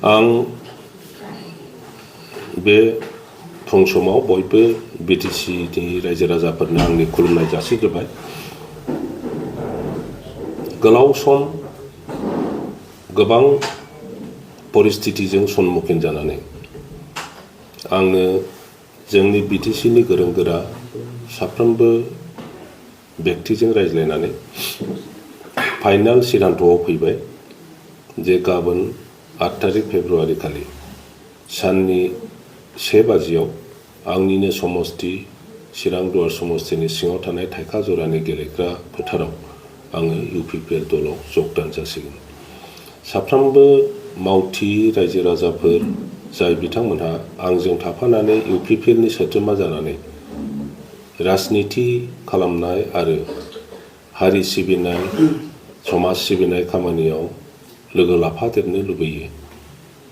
आं बे फुं समाव बयबो बिटिसिनि रायजो राजाफोरनो आंनि खुलुमनाय जासिग्रोबाय। गोलाव सम गोबां परिस्थितिजों सन्मुखीन जानानै आङो जोंनि बिटिसिनि गोरों गोरा साफ्रोमबो व्यक्तिजों रायज्लायनानै फाइनाल सिद्धान्तआव फैबाय जे गाबोन 8 तारिख फेब्रुवारि खालि साननि 1 बाजियाव आंनिनो समस्ति चिरां दुवार समस्तिनि सिङाव थानाय थाइखा जरानि गेलेग्रा फोथाराव आङो इउपिपिएल दलाव जगदान जासिगोन। साफ्रोमबो मावथि रायजो राजाफोर जाय बिथांमोनहा आंजों थाफानानै इउपिपिएलनि सोद्रोमा जानानै राजनिति खालामनाय आरो हारि सिबिनाय समाज सिबिनाय खामानियाव लोगो लाफादेरनो लुबैयो,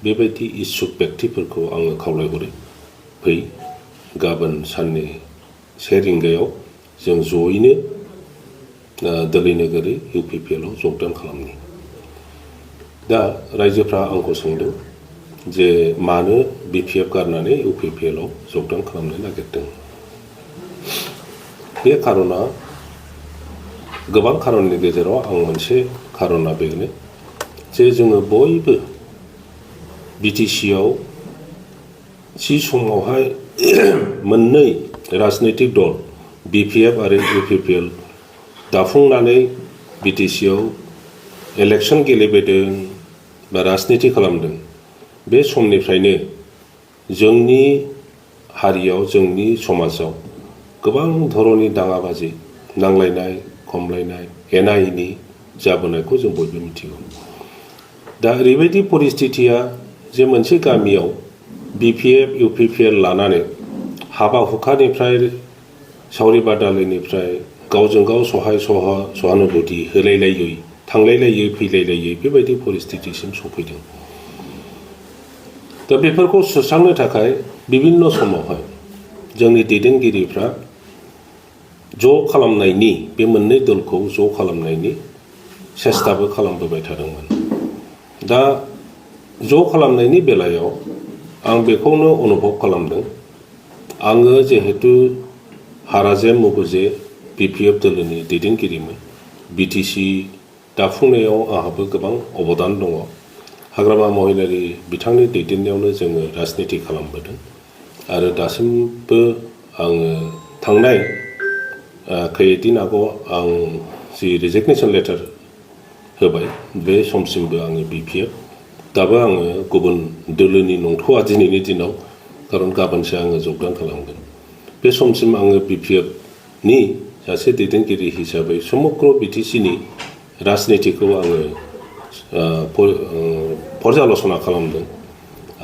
बेबायदि इच्छुक व्यक्तिफोरखौ आङो खावलायहरो, फै गाबोन साननि 1 रिंगायाव जों जयैनो दोलै नोगोरै इउपिपिएलआव जगदान खालामनि। दा रायजोफ्रा आंखौ सोंदों जे मानो बिपिएफ गारनानै इउपिपिएलआव जगदान खालामनो नागिरदों। बे खारना गोबां खारननि गेजेराव आं मोनसे खारना बेनो जे जोङो बयबो बिटिसिआव थि समावहाय मोननै राजनैतिक दल बिपिएफ आरो इउपिपिएल दाफुंनानै बिटिसिआव इलेक्सन गेलेबोदों बा राजनिति खालामदों। बे समनिफ्रायनो जोंनि हारियाव जोंनि समाजाव गोबां धरननि दाङाबाजि नांलायनाय खमलायनाय एना एनि जाबोनायखौ जों बयबो मिथिगौ। दा ओरैबायदि परिस्थितिया जे मोनसे गामियाव बिपिएफ इउपिपिएल लानानै हाबा हुखानिफ्राय सावरि बादालिनिफ्राय गावजों गाव सहानुभूति होलायलायै थांलायलायै फैलायलायै बेबायदि परिस्थितिसिम सफैदों। दा बेफोरखौ सुस्रांनो थाखाय बिभिन्न समावहाय जोंनि दैदेनगिरिफ्रा ज' खालामनायनि बे मोननै दलखौ ज' खालामनायनि सेस्ताबो खालामबोबाय थादोंमोन। दा ज' खालामनायनि बेलायाव आं बेखौनो अनुभव खालामदों। आङो जिहेतु हाराजेम मुगुजे बिपिएफ दोलोनि दैदेनगिरिमोन, बिटिसि दाफुंनायाव आंहाबो गोबां अबदान दङ। हाग्रामा महिलारि बिथांनि दैदेननायावनो जोङो राजनिति खालामबोदों आरो दासिमबो आङो थांनाय खैदिन आगोलाव आं जि रिजिगनेसन लेटार होबाय बे समसिमबो आङो बिपिएफ, दाबो आङो गुबुन दोलोनि नंथ'आ दिनैनि दिनाव, खारन गाबोनसो आङो जगदान खालामगोन। बे समसिम आङो बिपिएफनि सासे दैदेनगिरि हिसाबै समग्र बिटिसिनि राजनितिखौ आङो पर्यालसना खालामदों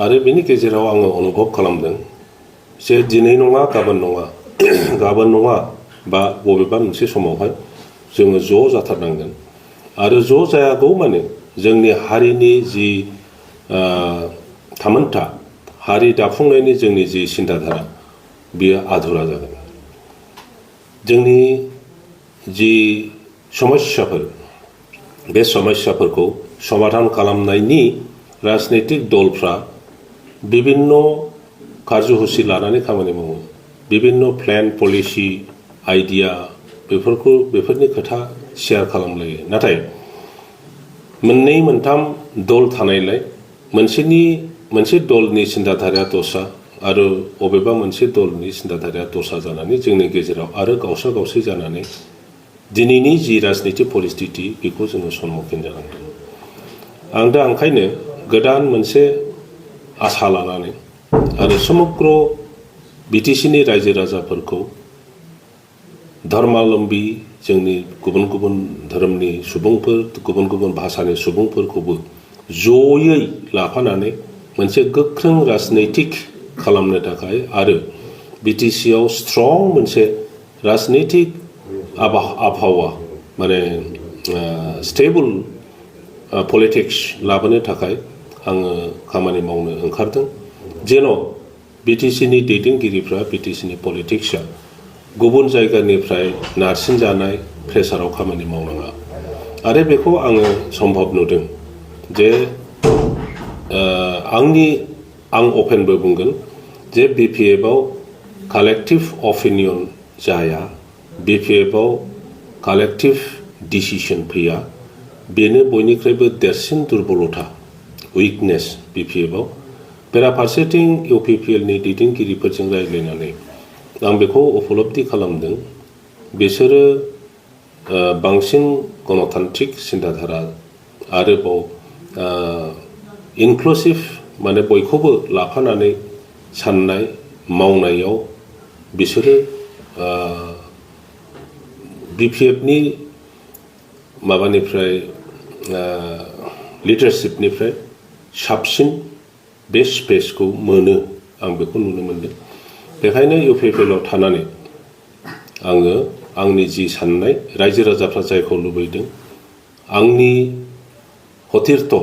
आरो बेनि गेजेराव आङो अनुभव खालामदों जे दिनै नङा गाबोन नङा बा बबेबा मोनसे समावहाय जोङो ज' जाथारनांगोन आरो ज' जायागौ माने जोंनि हारिनि जि थामोनथा हारि दाफुंनायनि जोंनि जि सिन्ताधारा बेयो आधुरा जागोन। जोंनि जि समस्याफोर बे समस्याफोरखौ समाधान खालामनायनि राजनैतिक दलफ्रा बिभिन्न कार्यसुचि लानानै खामानि मावो, बिभिन्न प्लेन पलिसि आइडिया बेफोरनि खोथा शेयार खालामलायो। नाथाय मोननै मोनथाम दल थानायलाय मोनसे दलनि सिन्ताधाराया दस्रा आरो बबेबा मोनसे दलनि सिन्ताधाराया दस्रा जानानै जोंनि गेजेराव आरो गावसा गावसै जानानै दिनैनि जि राजनिति परिस्थिति बेखौ जोङो सन्मुखीन जानांदों। आं दा ओंखायनो गोदान मोनसे आसा लानानै आरो समग्र बिटिसिनि रायजो राजाफोरखौ धर्मालम्बी जोंनि गुबुन गुबुन धोरोमनि सुबुंफोर गुबुन गुबुन भाषानि सुबुंफोरखौबो जयै लाफानानै मोनसे गोख्रों राजनैतिक खालामनो थाखाय आरो बिटिसिआव स्ट्रं मोनसे राजनैतिक आबहावा माने स्टेबल पलिटिक्स लाबोनो थाखाय आङो खामानि मावनो ओंखारदों जेन' बिटिसिनि दैदेनगिरिफ्रा बिटिसिनि पलिटिक्सआ गुबुन जायगानिफ्राय नारसिनजानाय प्रेसाराव खामानि मावनाङा आरो बेखौ आङो सम्भब नुदों जे आं अपेनबो बुंगोन जे BPF-आव कालेक्टिभ अपिनियन जाया, BPF-आव कालेक्टिभ डिसिसन फैया, बेनो बयनिख्रुइबो देरसिन दुर्बलता, उइकनेस BPF-आव। बेराफारसेथिं UPPL-नि दैदेनगिरिफोरजों रायज्लायनानै आं बेखौ उपलब्धि खालामदों, बिसोरो बांसिन गणतान्त्रिक सिन्ताधारा आरोबाव इनक्लुसिभ माने बयखौबो लाफानानै साननाय मावनायाव बिसोरो BPF-नि माबानिफ्राय लिडारशिपनिफ्राय साबसिन बे स्पेसखौ मोनो, आं बेखौ नुनो मोनदों। बेखायनो UPPL-आव थानानै आङो आंनि जि साननाय, रायजो राजाफ्रा जायखौ लुबैदों, आंनि हथिरथ'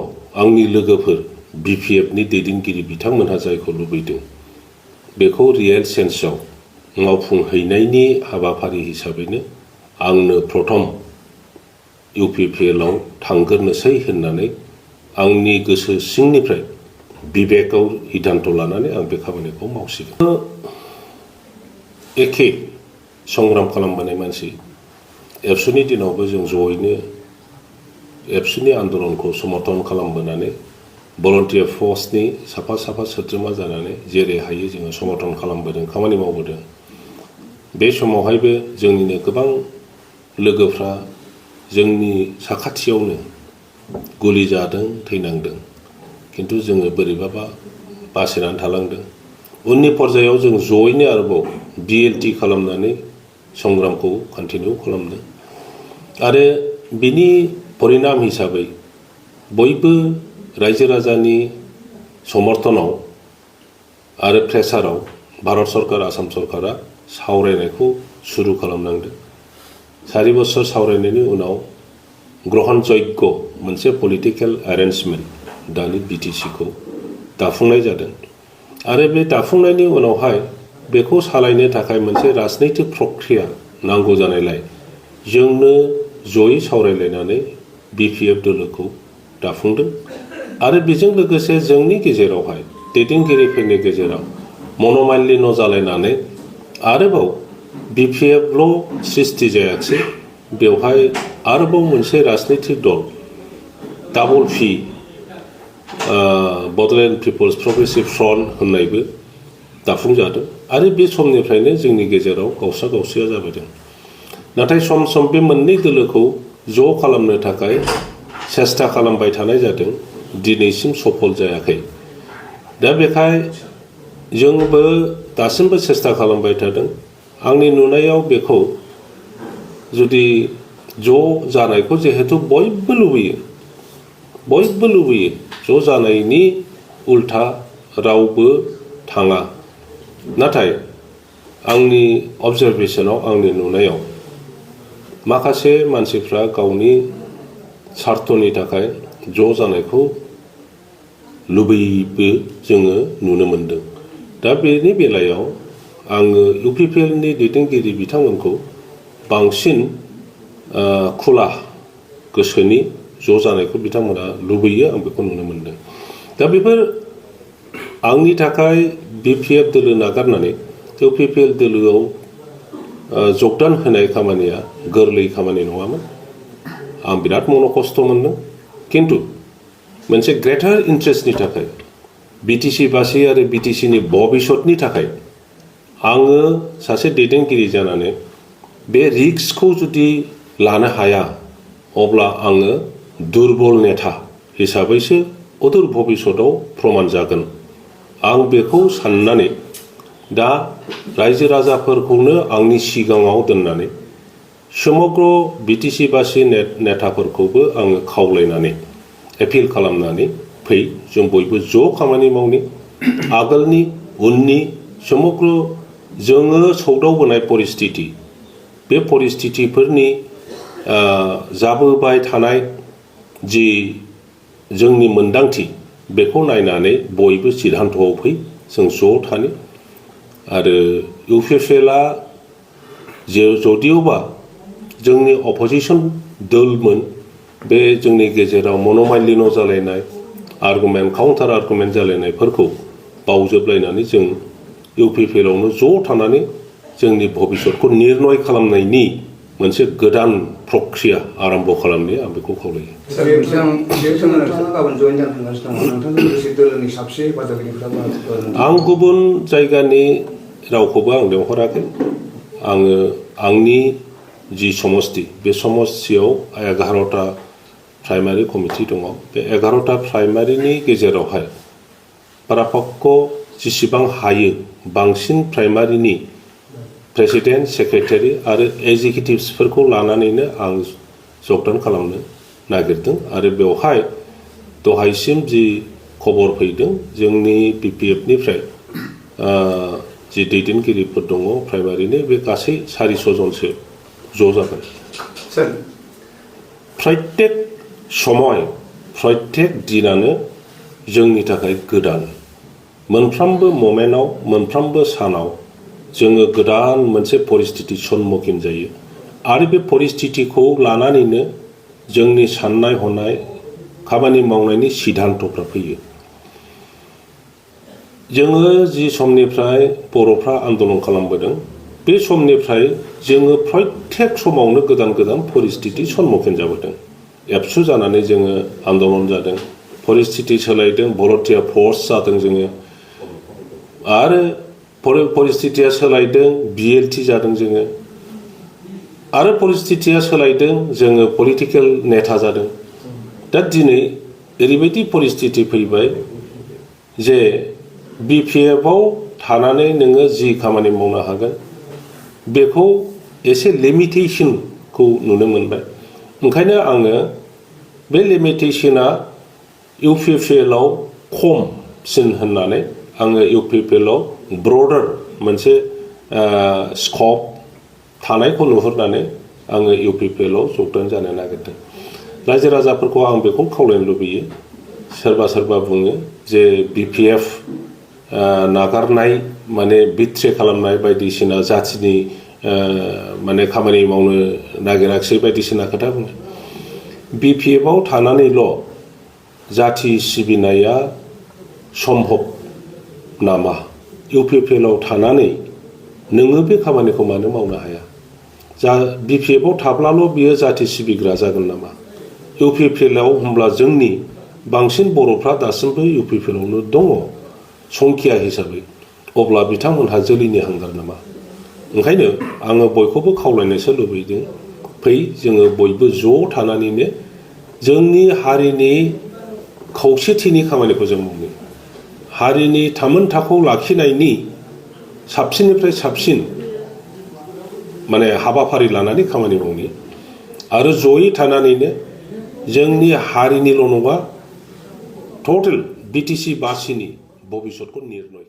आंनि लोगोफोर BPF-नि दैदेनगिरि बिथांमोनहा जायखौ लुबैदों, बेखौ रियेल सेन्सआव मावफुंहैनायनि हाबाफारि हिसाबैनो आंनो प्रथम UPPL-आव थांग्रोनोसै होननानै आंनि गोसो सिंनिफ्राय बिबेकआव सिद्धान्त लानानै आं बे खामानिखौ मावसिगोन। एखे संग्राम खालामबोनाय मानसि, एबसुनि दिनावबो जों जयैनो एबसुनि आन्दलनखौ समर्थन खालामबोनानै भलन्टियार फर्सनि साफा सोद्रोमा जानानै जेरै हायो जोङो समर्थन खालामबोदों, खामानि मावबोदों। बे समावहायबो जोंनिनो गोबां लोगोफ्रा जोंनि साखाथियावनो गुलि जादों, थैनांदों, किन्तु जोङो बोरैबाबा बासायनानै थालांदों। उननि पर्यायाव जों जयैनो आरोबाव BLT खालामनानै संग्रामखौ कन्टिनिउ खालामदों आरो बिनि परिणाम हिसाबै बयबो रायजो राजानि समर्थनाव आरो प्रेसाराव भारत सरकार, आसाम सरकारा सावरायनायखौ सुरु खालामनांदों। 4 बोसोर सावरायनायनि उनाव ग्रहण जग्य मोनसे पलिटिकेल एरेन्जमेन्ट दानि BTC-खौ दाफुंनाय जादों आरो बे दाफुंनायनि उनावहाय बेखौ सालायनो थाखाय मोनसे राजनैतिक प्रक्रिया नांगौ जानायलाय जोंनो जयै सावरायलायनानै BPF दोलोखौ दाफुंदों आरो बेजों लोगोसे जोंनि गेजेरावहाय दैदेनगिरिफोरनि गेजेराव मन'मालिन्य जालायनानै आरोबाव BPF-ल' सृष्टि जायाखिसै, बेवहाय आरोबाव मोनसे राजनैतिक दल double P Bodoland people's progressive front होननायबो दाफुंजादों आरो बे समनिफ्रायनो जोंनि गेजेराव गावसा गावसिया जाबोदों। नाथाय सम सम बे मोननै दोलोखौ ज' खालामनो थाखाय सेस्था खालामबाय थानाय जादों, दिनैसिम सफल जायाखै। दा बेखाय जोंबो दासिमबो सेस्था खालामबाय थादों। आंनि नुनायाव बेखौ जुदि ज' जानायखौ जिहेतु बयबो लुबैयो, ज' जानायनि उल्था रावबो थाङा। नाथाय आंनि अबजारभेसनाव, आंनि नुनायाव माखासे मानसिफ्रा गावनि स्वार्थनि थाखाय ज' जानायखौ लुबैयोबो जोङो नुनो मोनदों। दा बेनि बेलायाव आङो UPPL-नि दैदेनगिरि बिथांमोनखौ बांसिन खुला गोसोनि ज' जानायखौ बिथांमोना लुबैयो, आं बेखौ नुनो मोनदों। दा बेफोर आंनि थाखाय BPF दोलो नागारनानै UPPL दोलोआव जगदान होनाय खामानिया गोरलै खामानि नङामोन। आं बिराद खस्थ' मोनदों, किन्तु मोनसे ग्रेटार इन्ट्रेस्टनि थाखाय, BTC-बासि आरो BTC-नि भबिष्यतनि थाखाय आङो सासे दैदेनगिरि जानानै बे रिस्कखौ जुदि लानो हाया, अब्ला आङो दुर्बल नेता हिसाबैसो अदूर भबिष्यतआव प्रमान जागोन। आं बेखौ साननानै दा रायजो राजाफोरखौनो आंनि सिगाङाव दोननानै समग्र BTC-बासि नेताफोरखौबो आङो खावलायनानै एपिल खालामनानै फै, जों बयबो ज' खामानि मावनि। आगोलनि उननि समग्र जोङो सौदावबोनाय परिस्थिति, बे परिस्थितिफोरनि जाबोबाय थानाय जि जोंनि मोन्दांथि, बेखौ नायनानै बयबो सिद्धान्तआव फै, जों ज' थानि। आरो UPPL-आ जदिउबा जोंनि अपोजिसन दोलमोन, बे जोंनि गेजेराव मन'मालिन्य जालायनाय आर्गुमेन्ट काउन्टार आर्गुमेन्ट जालायनायफोरखौ बावजोबलायनानै जों इउपिपिएलआवनो ज' थानानै जोंनि भबिष्यतखौ निर्णय खालामनायनि मोनसे गोदान प्रक्रिया आरम्भ खालामनो आं बेखौ खावलायो। आं गुबुन जायगानि रावखौबो आं लेंहराखै। आङो आंनि जि समष्टि बे समष्टियाव 11टा प्राइमारि कमिटि दङ। बे 11टा प्राइमारिनि गेजेरावहाय पारापक्ष जेसेबां हायो बांसिन प्राइमारिनि प्रेसिडेन्ट सेक्रेटारि आरो एग्जिकिउटिभ्सफोरखौ लानानैनो आं जगदान खालामनो नागिरदों आरो बेवहाय दहायसिम जि खबर फैदों जोंनि बिपिएफनिफ्राय जि दैदेनगिरिफोर दङ प्राइमारिनि बे गासै 400 जनसो ज' जागोन। प्रत्येक समय प्रत्येक दिनानो जोंनि थाखाय गोदान। मोनफ्रोमबो मोमेन्टआव मोनफ्रोमबो सानाव जोङो गोदान मोनसे परिस्थिति सन्मुखीन जायो आरो बे परिस्थितिखौ लानानैनो जोंनि साननाय हनाय खामानि मावनायनि सिद्धान्तफ्रा फैयो। जोङो जि समनिफ्राय बर'फ्रा आन्दलन खालामबोदों बे समनिफ्राय जोङो प्रत्येक समावनो गोदान गोदान परिस्थिति सन्मुखीन जाबोदों। एबसु जानानै जोङो आन्दलन जादों, परिस्थिति सोलायदों, भलन्टियार फर्स जादों जोङो आरो परिस्थितिया सोलायदों, बिएलटि जादों जोङो आरो परिस्थितिया सोलायदों, जोङो पलिटिकेल नेता जादों। दा दिनै ओरैबायदि परिस्थिति फैबाय जे बिपिएफआव थानानै नोङो जि खामानि मावनो हागोन बेखौ एसे लिमिटेसनखौ नुनो मोनबाय। ओंखायनो आङो बे लिमिटेसना इउपिपिएलआव खमसिन होननानै आङो इउपिपिएलआव ब्रडार मोनसे स्कप थानायखौ नुहुरनानै आङो इउपिपिएलआव जगदान जानो नागिरदों। रायजो राजाफोरखौ आं बेखौ खावलायनो लुबैयो। सोरबा सोरबा बुङो जे बिपिएफ नागारनाय माने बिट्रे खालामनाय बायदिसिना जाथिनि माने खामानि मावनो नागिराखिसै बायदिसिना खोथा बुङो। बिपिएफआव थानानैल' जाथि सिबिनाया सम्भब नामा? इउपिपिएलआव थानानै नोङो बे खामानिखौ मानो मावनो हाया? बिपिएफआव थाब्लाल' बियो जाथि सिबिग्रा जागोन नामा? इउपिपिएलआव होमब्ला जोंनि बांसिन बर'फ्रा दासिमबो इउपिपिएलआवनो दङ संख्या हिसाबै, अब्ला बिथांमोनहा जोलैनि हांगार नामा? ओंखायनो आङो बयखौबो खावलायनोसो लुबैदों, फै जोङो बयबो ज' थानानैनो जोंनि हारिनि खौसेथिनि खामानिखौ जों मावनो, हारिनि थामोनथाखौ लाखिनायनि साबसिननिफ्राय साबसिन माने हाबाफारि लानानै खामानि मावनो आरो जयै थानानैनो जोंनि हारिनिल' नङा टटेल बिटिसि बासिनि भबिष्यतखौ निर्णय